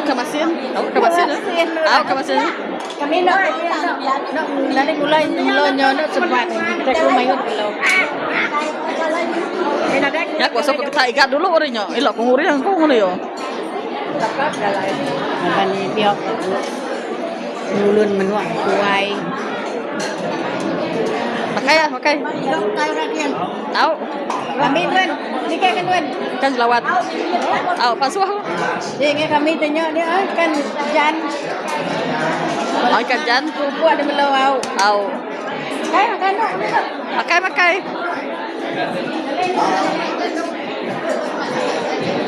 Ikan masin. Tau ikan masin eh. Tau ikan masin. Kami nak nak nani mulai mula nyo nak sempat kita ku mayut kalau. Ya aku sok kita ikat dulu orinya. Ila ku nguri aku ngono yo. Laban ni biok ngulun menua tuai. Makai ah, makai. Tau. Kami tuan, ni kan tuan. Kan jelawat. Tau pasuh. Dia ingat kami tanya dia ah, kan jan. Oh, ikan jan. Pupuk dia melau. Tau. Kai makan nak. Makai makai.